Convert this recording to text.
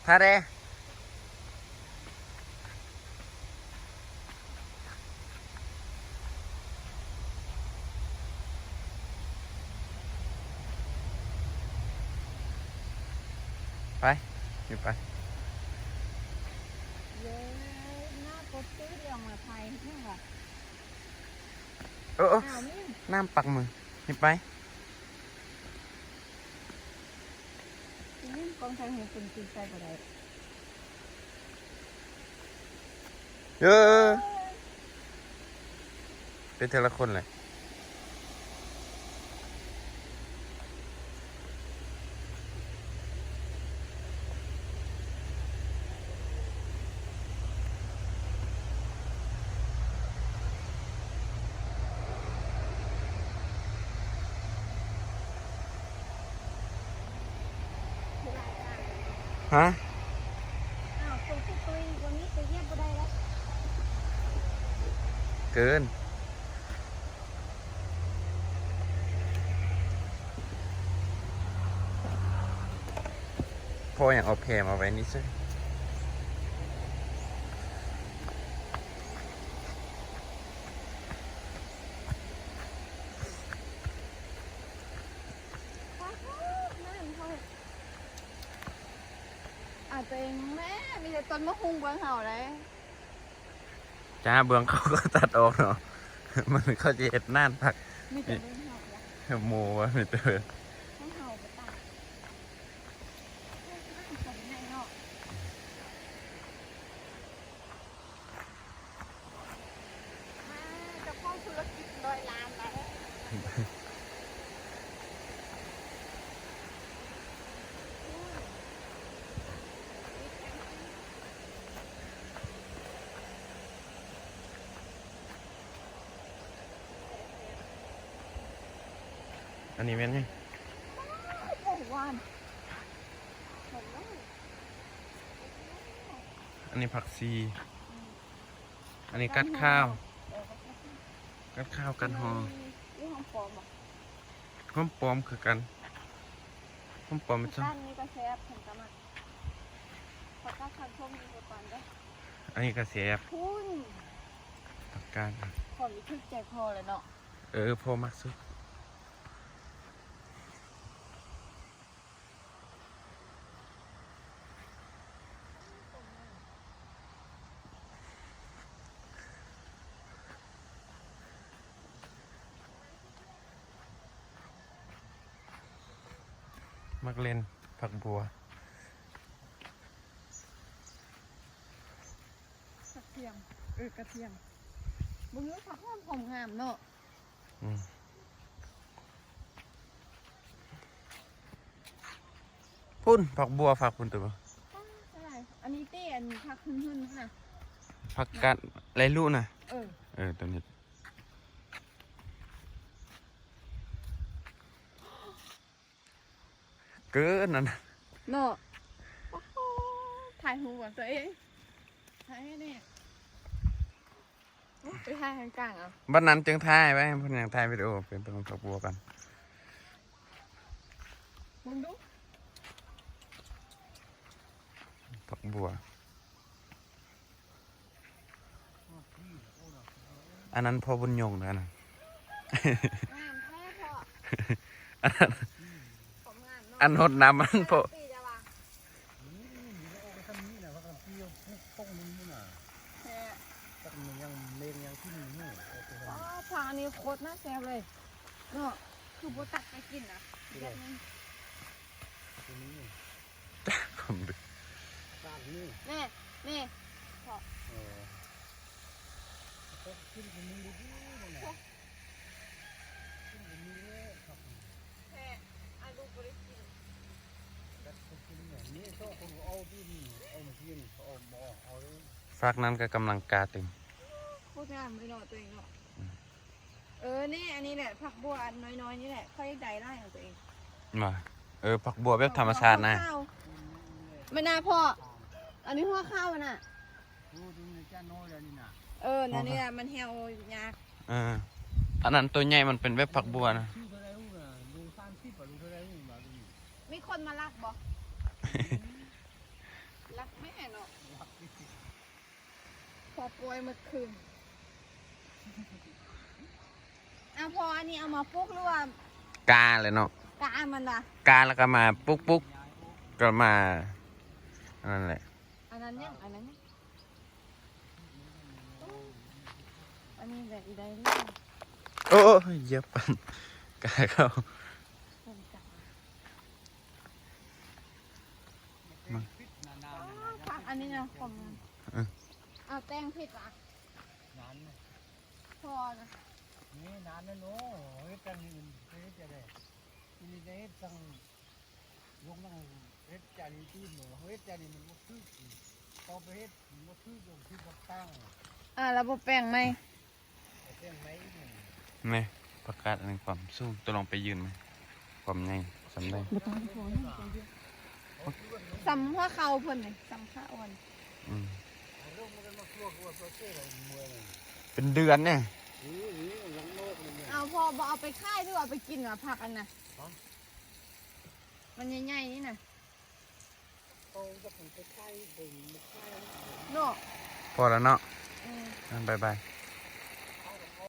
ຖ້າແດ່ ໄປ ຢູ່ໄປ ເອີ ໜ້າກົດຕື້ດຽວມາໄທເນາະ ເອີ ເອີ ອ້າວ ນ້ຳປັກມື ນີ້ໄປ ນີ້ ກ້ອງຖ່າຍຮູບເປັນ ເປັນໄປບໍ່ໄດ້ ເອີ ເປັນເທື່ອລະຄົນແຫຼະ. ຮະ? ອ້າວ ຕົວຜູ້ຕຸ້ຍ ຕົວນີ້ໄປຢຽບບໍ່ໄດ້ແລ້ວ ເກີນ. ພໍຫຍັງເອົາແພມາໄວ້ນີ້ຊະ. ອາ ຕົວເອງແມ່ ມີແຕ່ຕົ້ນມະຮຸ່ງເບື້ອງເຮົາເດ້. ຈ້າ ເບື້ອງເຂົາກໍຕັດອອກເນາະ ມັນ ເຂົາຈະເຮັດນານພັກ ມີແຕ່ເບື້ອງເຮົາລະ ໂມວ່າມີແຕ່ເບື້ອງ ຂອງເຮົາບໍ່ຕາຍ ເຮົາເຮັດນານເນາະ. ອ່າ ເຈົ້າຂອງທຸລະກິດຮ້ອຍລ້ານແລ້ວ. ອັນນີ້ແມ່ນຫຍັງ? ອັນນີ້ຜັກຊີ. ອັນນີ້ກັດຂາວ ເອີ ກັດຂາວ ກັດຫໍ່. ຫອມປອມບໍ່? ຫອມປອມຄືກັນ ຫອມປອມມັນຊະ ອັນນີ້ກໍແຊບ ເພິ່ນກໍມັກ. ຜັກກາດຄັນສົ້ມຢູ່ກ່ອນເດີ ອັນນີ້ກໍແຊບ. ພຸ້ນ ຜັກກາດ ຂອງນີ້ຖືກໃຈພໍ່ແລ້ວເນາະ. ເອີ ພໍ່ມັກສຸດ. ມັກຫຼິ້ນຜັກບົວ ກະທຽມ ເອີ ກະທຽມ. ເບິ່ງດູ ຜັກຫອມ ຫອມງາມເນາະ. ອືມ ພຸ້ນ ຜັກບົວ ຝັກພຸ້ນຕົວະ. ອັນນີ້ຕິ ອັນຜັກຫຶ່ນໆນະ ຜັກກາດໄລລຸນະ. ເອີ ເອີ ຕົວນີ້ ເກີນນັ້ນເນາະ. ໂອ້ໂຫ ຖ່າຍຮູບຕົວເອງ ຖ່າຍໃຫ້ແດ່. ໂອ້ ໄປຖ່າຍທາງກາງເອົາ ບັດນັ້ນຈຶ່ງຖ່າຍໄວ້ ເພິ່ນຍັງຖ່າຍວິດີໂອ ເປັນ ເປັນຂອງຄອບຄົວກັນ. ເບິ່ງດູ ຜັກບົວ. ອັນນັ້ນພໍ່ບຸນຍົງນະ ອັນນັ້ນ ງາມແທ້ພໍ່. ອັນນັ້ນ ຄວາມງາມເນາະ ອັນຫົດນ້ຳ ອັນພໍ່ ອືມ ນີ້ແຫຼະ ໂອ້ ກໍຊ່ຳນີ້ນະ ວ່າກັນທີ່ປຸກຕົງນີ້ນະ ແທ້ ຈັກມັນຍັງເລງຍັງຂຶ້ນຢູ່. ອໍ ຜັກອັນນີ້ໂຄດໜ້າແຊບເລີຍເນາະ ຄືບໍ່ຕັກໄປກິນນະ ແບບນີ້ ຕົວນີ້ ຈັກຄວາມເປັນ ແມ່ ແມ່ ເພາະ ເອີ ແທ້ ອັນລູກບໍ່ໄດ້ກິນ ແຕ່ຄົນກິນແບບນີ້ ເຈົ້າຄົນກໍເອົາທີ່ນີ້ ເອົາມາກິນ ເຂົາເອົາບໍ່ເອົາເລີຍ. ຟາກນັ້ນກໍກຳລັງກາເຕັມ ໂຄດງາມເລີຍເນາະ ຕົວເອງເນາະ. ອືມ ເອີ ນີ້ ອັນນີ້ແຫຼະ ຜັກບົວອັນນ້ອຍໆນີ້ແຫຼະ ຂ້ອຍຢາກໄດ້ຫຼາຍຂອງຕົວເອງ. ວ່າ ເອີ ຜັກບົວແບບທຳມະຊາດນະ ແມ່ນນະພໍ່. ອັນນີ້ຫົວເຂົ້ານະ ເອີ ນັ້ນນີ້ລະ ມັນແຫ້ວຍາກ. ເອີ ອັນນັ້ນໂຕໃຫຍ່ ມັນເປັນແບບຜັກບົວນະ. ມີຄົນມາລັກບໍ່? ປ່ອຍໝົດຄືນ. ອາ ພໍ່ ອັນນີ້ເອົາມາປຸກ ຫຼືວ່າກາແຫຼະເນາະ? ກາມັນລະ ກາແລ້ວກໍມາປຸກໆ ກໍມາ ອັນນັ້ນແຫຼະ. ອັນນັ້ນຫຍັງ? ອັນນັ້ນຫຍັງ? ໂອ້ ອັນນີ້ແຫຼະ ອີໃດນີ້. ໂອ້ຍ ຢຽບ ກາເຂົ້າ. ມາ ຜັກອັນນີ້ນະ ຂອງ ເອີ ເອົາແຕ່ງຜິດລະ ນັ້ນ ພໍນະ ນີ້ນັ້ນນະ. ໂອ້ ເຮັດຈັ່ງນີ້ ເຮັດຈັ່ງໃດ? ນີ້ໄດ້ເຮັດຈັ່ງ ລົງນັ້ນ ເຮັດຈານນີ້ຕື່ມ ເຮົາເຮັດຈານນີ້ມັນບໍ່ຖືກ ຕ້ອງໄປເຮັດມັນບໍ່ຖືກ ຕ້ອງຖືກກັບຕັ້ງ. ອ່າ ລະບໍ່ແປງໃໝ່ ແປງໃໝ່ອີກ. ແມ່ ປະກາດອັນຄວາມສູງ ຕົວລອງໄປຢືນໃໝ່ ຄວາມໃຫຍ່ສ່ຳໃດ? ບໍ່ຕ້ອງ ສ່ຳຫົວເຂົ່າເພິ່ນນີ້ ສ່ຳຂາອ່ອນ. ອືມ ເປັນເດືອນແນ່. ເອົາ ພໍ່ບໍ່ເອົາໄປຂາຍ ຫຼືເອົາໄປກິນຫວາ ຜັກອັນນະ? ມັນໃຫຍ່ໆນີ້ນະ ເຂົາຢາກໃຫ້ໄປຂາຍ ເບິ່ງມາຂາຍເນາະ. ພໍແລ້ວເນາະ. ອືມ ບາຍບາຍ.